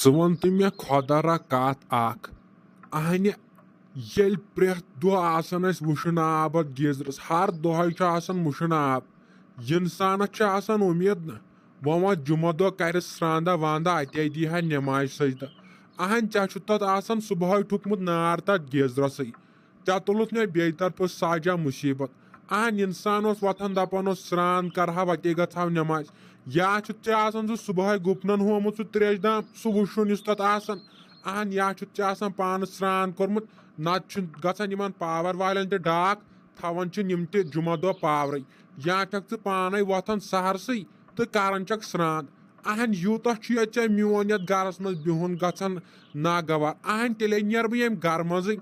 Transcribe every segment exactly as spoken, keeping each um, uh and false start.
ژٕ وَن تہٕ مےٚ خۄدا را کَتھ اَکھ۔ اَہنہِ، ییٚلہِ پرٛٮ۪تھ دۄہ آسان اَسہِ وُشُن آب اَتھ گیٖزرَس، ہر دۄہَے چھُ آسان وُشُن آب، اِنسانَس چھِ آسان اُمید نہ، وۄنۍ وۄنۍ جُمعہ دۄہ کَرِ سرٛانٛدہ وانٛدہ، اَتے دی ہا نٮ۪مازِ سجدہ۔ اَہن، ژےٚ چھُتھ تَتھ آسان صُبحٲے ٹھوٚکمُت نار تَتھ گیٖزرَسٕے۔ ژےٚ تُلُتھ مےٚ بیٚیہِ طرفہٕ ساجا مُصیٖبت۔ اہن، اِنسان اوس وۄتھان دَپان اوس، سرٛان کَرٕ ہا، وَتے گژھٕ ہاو نٮ۪مازِ۔ یا چھُ ژےٚ آسان سُہ صُبحٲے گُپنَن ہومُت سُہ ترٛیش دام، سُہ وُشُن یُس تَتھ آسان۔ اہن، یا چھُ ژےٚ آسان پانہٕ سرٛان کوٚرمُت، نَتہٕ چھُ گژھان یِمَن پاوَر والٮ۪ن تہِ ڈاکھ، تھاوان چھِ یِم تہِ جُمعہ دۄہ پاورٕے۔ یا چھَکھ ژٕ پانَے وۄتھان سحرسٕے تہٕ کَران چھَکھ سرٛان۔ اہن، یوٗتاہ چھُ ییٚتہِ ژےٚ میون یَتھ گَرَس منٛز بِہُن گژھان ناگوار۔ اہن، تیٚلے نیرٕ بہٕ ییٚمہِ گَرٕ منٛزٕے۔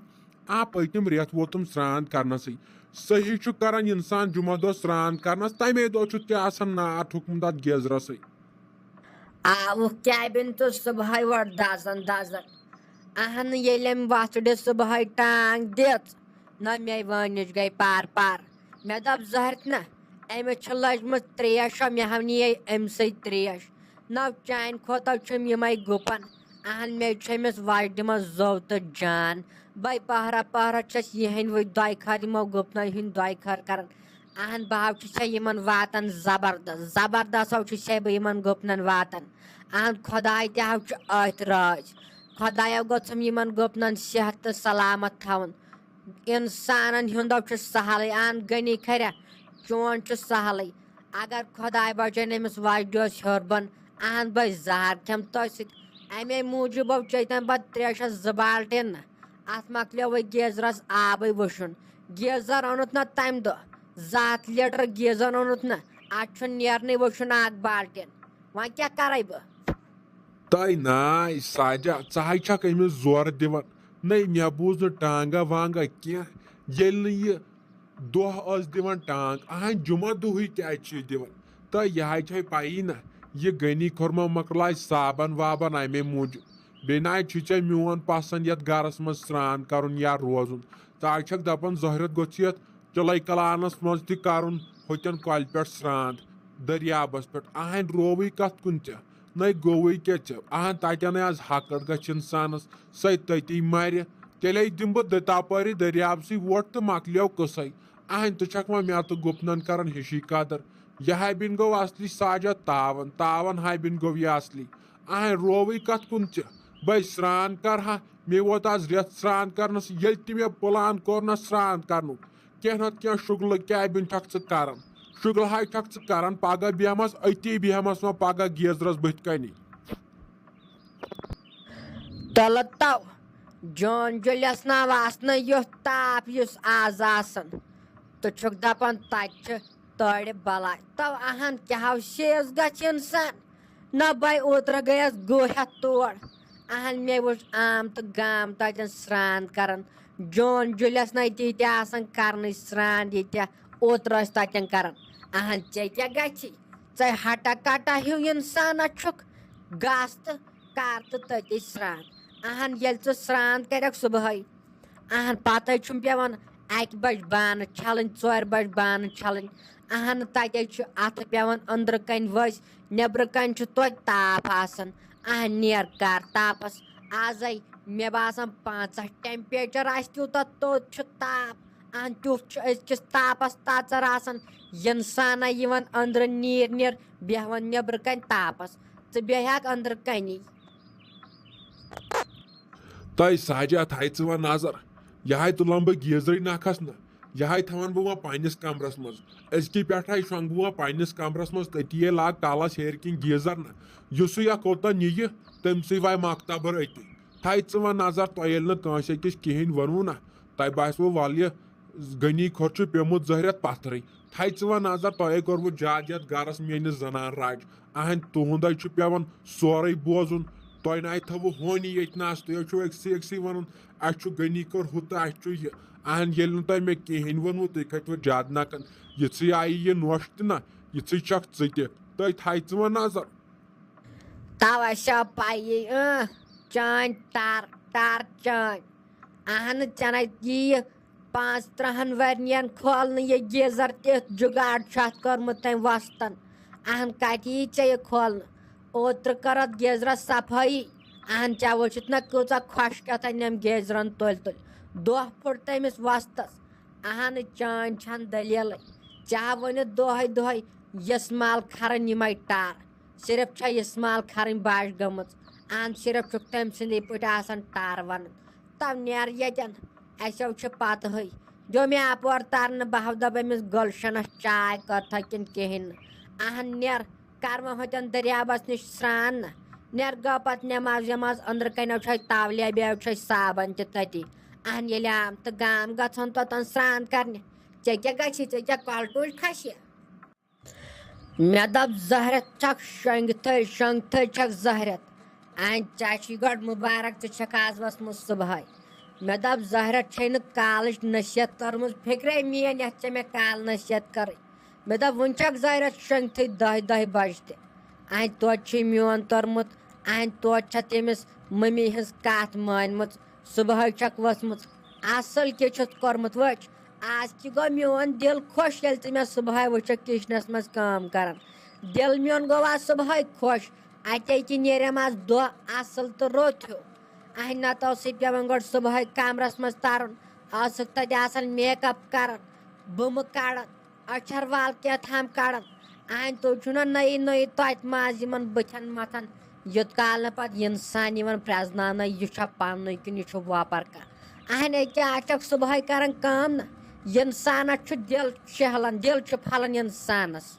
آ، پٔتِم رٮ۪تھ ووتُم سرٛان کرنَسٕے۔ صحیح چھُ کران اِنسان جُمعہ دۄہ سرٛان کرنَس، تَمے دۄہ چھُ تہِ آسان نار ٹھوٚکمُت اَتھ گیٖزرَسٕے۔ آوُکھ کیبِن تہٕ صُبحٲے اورٕ دَزان دَزان۔ اَہَن، ییٚلہِ أمۍ وۄژھڑِ صُبحٲے ٹانٛگ دِژ، نہ مے وٲنِج گٔے پار پار۔ مےٚ دوٚپ، زہرِ نہ، أمِس چھِ لٔجمٕژ ترٛیش، مےٚ ہا نِیے أمۍ سٕے ترٛیش۔ نو چانہِ کھۄتہٕ چھِم یِمے گُپن۔ اہن، مےٚ چھِ أمِس وجدِ منٛز زو تہٕ جان۔ بے پہرا پہرا چھَس یِہنٛدۍ وٕنۍ دۄیہِ خٲر، یِمو گُپنن ہٕنٛدۍ دۄیہِ خٲر کران۔ اہن، بہٕ ہا چھُسے یِمن واتان زبردست، زبردست ہا چھُسے بہٕ یِمن گُپنن واتان۔ اہن، خۄداے تہِ ہا چھُ أتھۍ رٲضۍ۔ خۄدایا گوٚژھُم یِمن گُپنن صحت تہٕ سلامت تھاوُن۔ انسانن ہُنٛد چھُ سہلٕے، اہن غنی کھریا، چون چھُ سہلٕے۔ اگر خۄداے بچٲیِن أمِس وجدِ اوس ہیوٚر بۄن، اہن بہٕ زہر کھٮ۪م تۄہہِ سۭتۍ۔ امے موٗجوٗب چیٚتن پتہٕ ترٛیشس زٕ بالٹیٖن نہ۔ اتھ مۄکلیو وۄنۍ گیزرس آبٕے وُشُن۔ گیزر اوٚنُتھ نہ تمہِ دۄہ، زٕ ہتھ لیٹر گیزر اوٚنُتھ نہ۔ اتھ چھُ نیرنٕے وُشُن اکھ بالٹیٖن۔ وۄنۍ کیٛاہ کرے بہٕ؟ تۄہہِ ناے ساجا، ژٕ ہاے چھکھ أمِس زورٕ دِوان۔ نَے، مےٚ بوٗز نہٕ ٹانٛگا وانٛگا کینٛہہ۔ ییٚلہِ نہٕ یہِ دۄہ ٲس دِوان ٹانٛگ، اہن، جُمعہ دۄہٕے کیٛازِ چھِ یہِ دِوان؟ تہٕ یہِ ہاے چھے پَیی نہ، یہِ غنی کھُرما مۄکلاے صابن وابن اَمے موٗجوٗب۔ بیٚیہِ ناے چھُے ژےٚ میون پسنٛد یَتھ گرس منٛز سرٛان کرُن یا روزُن۔ ژٕ ہاے چھکھ دپان زہرت گوٚژھ یَتھ چِلَے کلانس منٛز تہِ کرُن ہوٚتٮ۪ن کۄلہِ پٮ۪ٹھ سرٛانٛد، دٔریابس پٮ۪ٹھ۔ اہن، رووٕے کتھ کُن ژےٚ؟ نَے گوٚوٕے کیٛاہ ژےٚ؟ اہن، تتٮ۪نَے آز ہکت گژھِ انسانس، سۄے تٔتی مرِ۔ تیٚلے دِمہٕ بہٕ دِ-، تپٲری دٔریابسٕے ووٹ تہٕ مۄکلیو قصے۔ اہن، ژٕ چھکھ وۄنۍ مےٚ تہٕ گُپنن کران ہِشی قدر۔ یہِ ہابِن گوٚو اصلی ساجد تاون، تاون ہابِن گوٚو یہِ اصلی۔ اہن، رووٕے کتھ کُن ژےٚ؟ بے سرٛان کرٕ ہا، مےٚ ووت آز رٮ۪تھ سرٛان کرنس، ییٚلہِ تہِ مےٚ پلان کوٚر نہ سرٛان کرنُک، کینٛہہ نتہٕ کینٛہہ شُگلہٕ کیبِن چھکھ ژٕ کران۔ شُگلہٕ ہاے چھکھ ژٕ کران، پگاہ بیہمس أتی، بیہمس وۄنۍ پگاہ گیزرس بٕتھِ کنی۔ تلہٕ تو جون جُلِس نا واسنہٕ یُتھ تاپھ یُس آز آسان۔ تہٕ چھُکھ دپان تتہِ چھِ تٲڑِ بلاے۔ تو اہن کیٛاہ ہو شیز گژھِ انسان۔ نہ بے اوترٕ گٔیس گُہہ ہٮ۪تھ تور۔ اہن مےٚ وٕچھ عام تہٕ گام تتٮ۪ن سرٛان کران۔ جون جُلِس نَے تیٖتیٛاہ آسان کرنٕچ سرٛان ییٖتیٛاہ اوترٕ ٲسۍ تتٮ۪ن کران۔ اہن ژےٚ کیٛاہ گژھی؟ ژے ہٹا کٹا ہیوٗ انسانا چھُکھ۔ گژھ تہٕ کر تہٕ تٔتی سرٛان۔ اہن ییٚلہِ ژٕ سرٛان کرکھ صبحٲے، اہن پتے چھُم پٮ۪وان اکہِ بجہِ بانہٕ چھلٕنۍ، ژورِ بجہِ بانہٕ چھلٕنۍ۔ اہن تتے چھُ اتھٕ پٮ۪وان أنٛدرٕ کنہِ ؤسۍ، نیٚبرٕ کنہِ چھُ توتہِ تاپھ آسان۔ اہن نیر کر تاپس۔ آزے مےٚ باسان پانٛژاہ temperature آسہِ، تیوٗتاہ توٚت چھُ تاپھ۔ اہن تیُتھ چھُ أزکِس تاپس تژر آسان۔ انسانا یِوان أنٛدرٕ نیر نیر، بیہوان نیٚبرٕ کنہِ تاپس۔ ژٕ بیہکھ أنٛدرٕ کنی۔ تۄہہِ ساجا تھایہِ ژٕ وۄنۍ نظر، یہِ ہاے تُلان بہٕ گیٖزرٕے نکھس نہٕ، یہِ ہاے تھاوان بہٕ وۄنۍ پننِس کمرس منٛز۔ أزکی پٮ۪ٹھ ہاے شۄنٛگہٕ بہٕ وۄنۍ پننِس کمرس منٛز، تٔتی یے لاگ کلس ہیرِ کِنۍ گیٖزر نہٕ۔ یُسُے یا کوٚت نِیہِ، تٔمۍ سٕے وایہِ مکتبر أتی۔ تھایہِ ژٕ وۄنۍ نظر، تۄہہِ ییٚلہِ نہٕ کٲنٛسہِ أکِس کِہیٖنۍ ووٚنوُ نہ، تۄہہِ باسِوٕ ولہٕ یہِ غنی کھۄر چھُ پیوٚمُت زہرٮ۪تھ پتھرٕے۔ تھایہِ ژٕ وۄنۍ نظر، تۄہے کوٚروُ زیادٕ یتھ گرس میٲنِس زنان راج۔ اہنٛدِ تُہُنٛدے چھُ پٮ۪وان سورُے بوزُن۔ تۄہہِ ناے تھوٚوُ ہونی ییٚتہِ نس، تُہۍ حظ چھِو أکسٕے أکسٕے ونان، اسہِ چھُ غنی کٔر ہُہ تہٕ اسہِ چھُ یہِ۔ اہن، ییٚلہِ نہٕ تۄہہِ مےٚ کِہینۍ ووٚنوُ، تُہۍ کھٔتوٕ زیادٕ نکن۔ یِژھٕے آیہِ یہِ نوٚش تہِ نہ، یِژھٕے چھکھ ژٕ تہِ۔ تۄہہِ تھایہِ ژٕ وۄنۍ نظر۔ توے چھا پَیی، اۭں، چٲنۍ ٹر، ٹر چٲنۍ۔ اہن، ژےٚ نَے ییہِ پانٛژترٕٛہن ؤرین کھولنہٕ یہِ گیٖزر، تیُتھ جُگاڑ چھُ اَتھ کوٚرمُت تٔمۍ وۄستن۔ اہن، کَتہِ یی ژےٚ یہِ کھولنہٕ؟ اوترٕ کٔر اَتھ گیٖزرَس صفٲیی، اہن، ژےٚ وٕچھِتھ نہ کۭژاہ خۄش کیٛاہ تام نٮ۪م گیزرن تُلۍ تُلۍ۔ دۄہ پھوٚٹ تٔمِس وۄستس۔ اہن، چٲنۍ چھَنہٕ دٔلیٖلٕے۔ ژےٚ ہا ؤنِتھ دۄہے دۄہے یِس مال کھرٕنۍ یِمے ٹار۔ صرف چھےٚ یِس مال کھرٕنۍ بَش گٔمٕژ۔ اہن، صرف چھُکھ تٔمۍ سٕنٛدی پٲٹھۍ آسان ٹار وَنان۔ تو نیر ییٚتٮ۪ن، اَسیو چھِ پتہٕے۔ دیو مےٚ اپور ترنہٕ، بہٕ ہاو دَپہٕ أمِس گُلشنس چاے کٔرتھا کِنہٕ کِہیٖنۍ نہٕ۔ اہن نیر، کر وۄنۍ ہوٚتٮ۪ن دٔریابس نِش سرٛان نہ۔ نیر گٔو پتہٕ نٮ۪ماز وٮ۪ماز، أنٛدرٕ کنیو چھے تولیا، بیٚیہِ چھے صابن تہِ تٔتی۔ اہن ییٚلہِ آم تہٕ گام گژھن توٚتن سرٛان کرنہِ۔ ژےٚ کیٛاہ گژھی؟ ژےٚ کیٛاہ کۄلٹوٗج کھسہِ؟ مےٚ دوٚپ، زہرت چھکھ شۄنٛگتھٕے، شۄنٛگتھٕے چھکھ زہرت۔ اہن ژےٚ چھی گۄڈٕ مُبارک، ژٕ چھکھ آز وٲژمٕژ صُبحٲے۔ مےٚ دوٚپ، زہرت چھے نہٕ کالٕچ نصیحت کٔرمٕژ فِکرے میٲنۍ، یتھ ژےٚ مےٚ کالہٕ نصیحت کٔرٕے۔ مےٚ دوٚپ، وُنہِ چھکھ زہرت شۄنٛگتھٕے دَہہِ دَہہِ بجہِ تہِ۔ اہن توتہِ چھُے میون توٚرمُت، اہن توتہِ چھےٚ تٔمِس مٔمی ہٕنٛز کتھ مٲنمٕژ۔ صُبحٲے چھکھ وٲژمٕژ، اصل کیٛاہ چھُتھ کوٚرمُت وٕچھ۔ آز تہِ گوٚو میون دِل خۄش، ییٚلہِ ژٕ مےٚ صُبحٲے وٕچھکھ کچنس منٛز کٲم کران۔ دِل میون گوٚو آز صُبحٲے خۄش۔ اتے تہِ نیرم آز دۄہ اصل تہٕ رُت ہیوٗ۔ اہن نتہٕ اوسُے پٮ۪وان گۄڈٕ صُبحٲے کمرس منٛز ترُن، ٲسٕکھ تتہِ آسان میک اپ کران، بُمہٕ کڑان، أچھر وال کیٛاہ تام کڑان۔ اہن تُہۍ چھُو نہ نٔیی نٔیی توتہِ منٛز یِمن بٕتھٮ۪ن متھان، یوٚت کال نہٕ پتہٕ انسان یِوان پرٛزناونہٕ، یہِ چھا پننُے کِنہٕ یہِ چھُ وۄپر کانٛہہ۔ اہن أکیٛاہ اچھکھ صُبحٲے کران کٲم نہ، انسانس چھُ دِل شہلان، دِل چھُ پھلان انسانس۔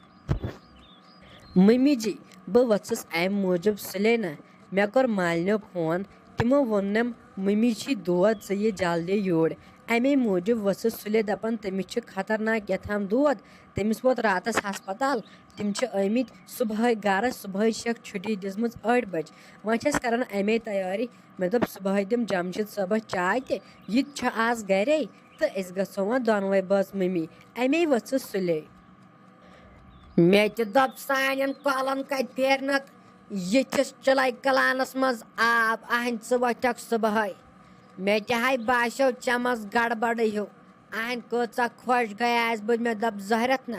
مٔمی جی، بہٕ ؤژھٕس امہِ موٗجوٗب سُلے نہ۔ مےٚ کوٚر مالنیو فون، تِمو ووٚننم، مٔمی چھی دود، ژٕ یہِ جلدی یوٗرۍ۔ امے موٗجوٗب ؤژھٕس سُلے، دپان تٔمِس چھِ خطرناک کیٛاہ تام دود، تٔمِس ووت راتس ہسپتال۔ تِم چھِ آمٕتۍ صُبحٲے گرٕ، صُبحٲے چھکھ چھُٹی دِژمٕژ ٲٹھِ بجہِ۔ وۄنۍ چھس کران امے تیٲری۔ مےٚ دوٚپ، صُبحٲے دِم جمشید صٲبس چاے تہِ، یہِ تہِ چھُ آز گرے، تہٕ أسۍ گژھو وۄنۍ دۄنوے بٲژ مٔمی۔ امے ؤژھٕس سُلے۔ مےٚ تہِ دوٚپ، سانٮ۪ن کۄلن کتہِ پھیرنکھ یِتھِس چِلے کلانس منٛز آب؟ اہنہِ ژٕ وۄتھکھ صُبحٲے۔ مےٚ تہِ ہاے باسیو ژےٚ منٛز گڑبڑٕے ہیوٗ۔ اہنہِ کۭژاہ خۄش گٔیس بہٕ، مےٚ دوٚپ، زہرت نہ،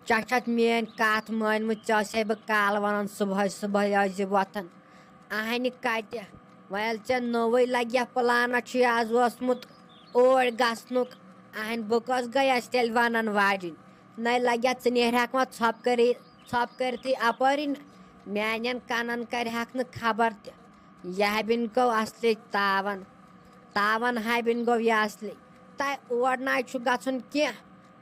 ژےٚ چھتھ میٲنۍ کتھ مٲنمٕژ، ژےٚ ٲسے بہٕ کالہٕ ونان صُبحٲے صُبحٲے ٲسۍ زِ وۄتھان۔ اہنہِ کتہِ؟ وۄنۍ ییٚلہِ ژےٚ نوٚوُے لگہِ پلانہ چھُے آز اوسمُت اوٗرۍ گژھنُک، اہنہِ بہٕ کۄس گٔیس تیٚلہِ ونن واجِنۍ؟ نَے لگہِ ژٕ نیرہکھ وۄنۍ ژھۄپہٕ کٔرِتھ، ژھۄپہٕ کٔرِتھٕے اپٲرِنۍ، میانٮ۪ن کنن کرِہکھ نہٕ خبر تہِ۔ یہِ ہبِنۍ گوٚو اصلی تاون، تاون ہبِنۍ گوٚو یہِ اصلی۔ تۄہہِ اور نَے چھُ گژھُن کینٛہہ۔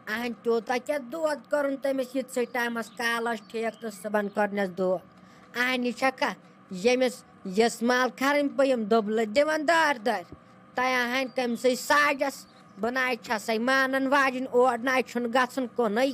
اہن تیوٗتاہ کیٛاہ دود کوٚرُن تٔمِس یِتھسٕے ٹایمس، کالس ٹھیک تہٕ صُبحن کوٚرنس دود۔ اہن یہِ چھکھا ییٚمِس یِس مال کھرٕنۍ پیٚیِم دوٚبلہٕ دِوان دارِ دارِ؟ تۄہہِ اہن کٔمۍ سٕے ساجس؟ بہٕ نَے چھسے مانن واجِنۍ، اور نَے چھُنہٕ گژھُن کُنُے۔